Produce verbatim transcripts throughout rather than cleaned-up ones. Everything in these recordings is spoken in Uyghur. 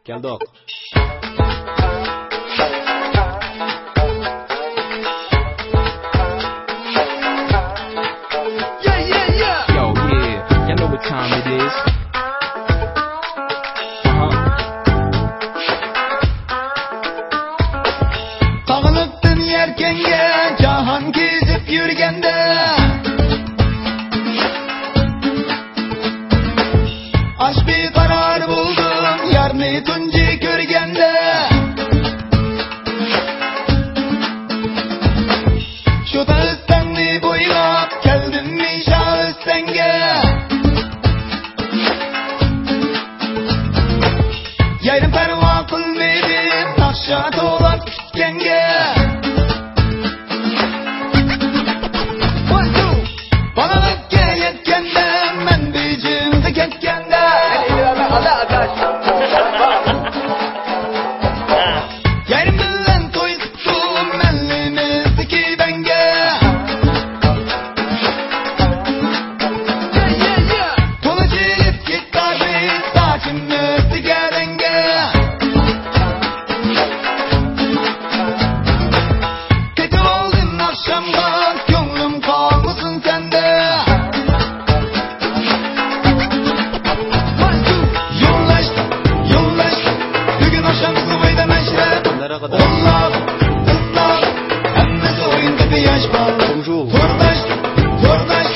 كەلدۇق. Yeah, yeah, yeah. Yo, yeah, you know what time it is. Uh-huh. قاغىلىقتىن يەركەنگە جاھان كېزىپ يۈرگەندە، ئاش بىقارار بولدۇم يارنى تۇنجى كۆرگەندە. شۇ تاغ ئۆستەڭنى بويلاپ كەلدىم مىشا ئۆستەڭگە. يېرىم پەرۋا قىلمىدىم ناخشا توۋلاپ كۈتكەنگە. بالىلىققا يەتكەندە مەن بېيجىڭغا كەتكەندە، يېرىم بىلەن توي قىپتۇ مەللىمىزدىكى بەڭگە. تولا چېلىپ گىتارنى ساچىم ئۆتتى گەدەڭگە. قېتىۋالدىم ئاخشامغا كۆڭلۈم قالمىسۇن سەندە. يولداش، يولداش، بۈگۈن ئاخشام سۇۋايدا مەشرەپ. ئوغلان، قىزلار، ھەممىسى ئويۇن قىلدى ياش بالىلار. تورداش، تورداش،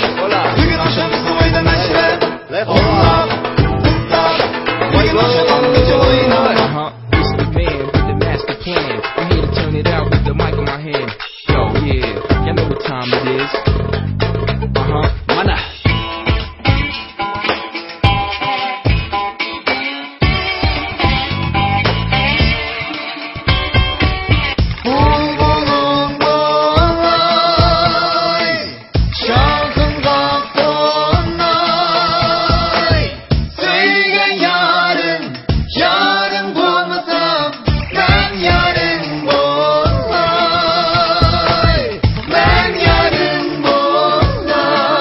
بۈگۈن ئاخشام سۇۋايدا مەشرەپ. ئوغلان، قىزلار، بۈگۈن ئاخشام ئالغىچە ئويناڭلار. Uh-huh. It's the man with the master plan. I'm here to turn it out with the mic in my hand. Yo, yeah, you know what time it is. Uh-huh. مانا. بۇلبۇلۇم بولاي، شاخىڭغا قوناي. سۆيگەن يارىم، يارىم بولمىسام، مەن يارىم بولاي، مەن يارىم بولاي.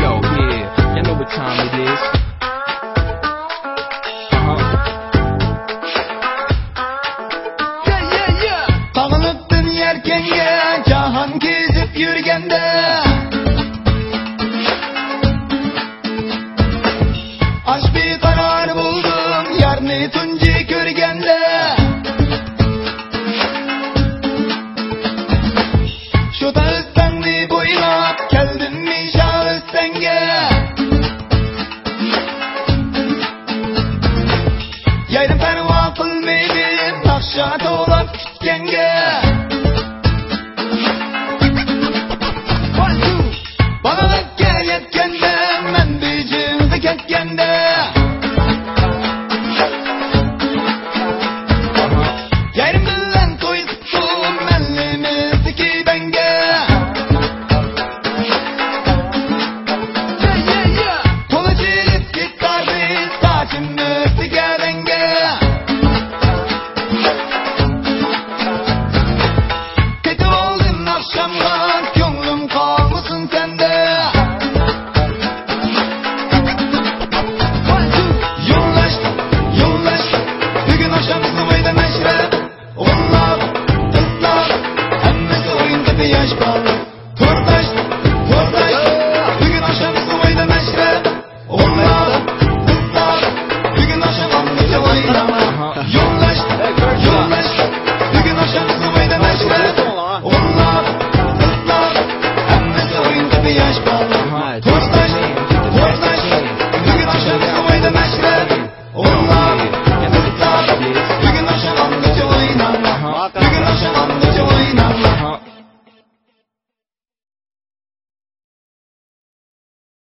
Yo, yeah, you know what time it is. Uh-huh. Yeah, yeah, yeah. قاغىلىقتىن يەركەنگە جاھان كېزىپ يۈرگەندە، ئاش بىقارار بولدۇم يارنى تۇنجى كۆرگەندە. شۇ تاغ ئۆستەڭنى بويلاپ كەلدىم مىشا ئۆستەڭگە. يېرىم پەرۋا قىلمىدىم ناخشا توۋلاپ كۈتكەنگە. بالىلىققا يەتكەندە مەن بېيجىڭغا كەتكەندە، يېرىم بىلەن توي قىپتۇ مەللىمىزدىكى بەڭگە. تولا چېلىپ گىتارنى ساچىم ئۆتتى گەدەڭگە. قېتىۋالدىم ئاخشامغا كۆڭلۈم قالمىسۇن سەندە. يولداش، يولداش، بۈگۈن ئاخشام سۇۋايدا مەشرەپ. ئوغلان، قىزلار، ھەممىسى ئويۇن قىلدى ياش بالىلار. تورداش، تورداش، بۈگۈن ئاخشام سۇۋايدا مەشرەپ. ئوغلان، قىزلار، بۈگۈن ئاخشام ئالغىچە ئويناڭلار. يولداش، يولداش، بۈگۈن ئاخشام سۇۋايدا مەشرەپ. ئوغلان، قىزلار، ھەممىسى ئويۇن قىلدى ياش بالىلار.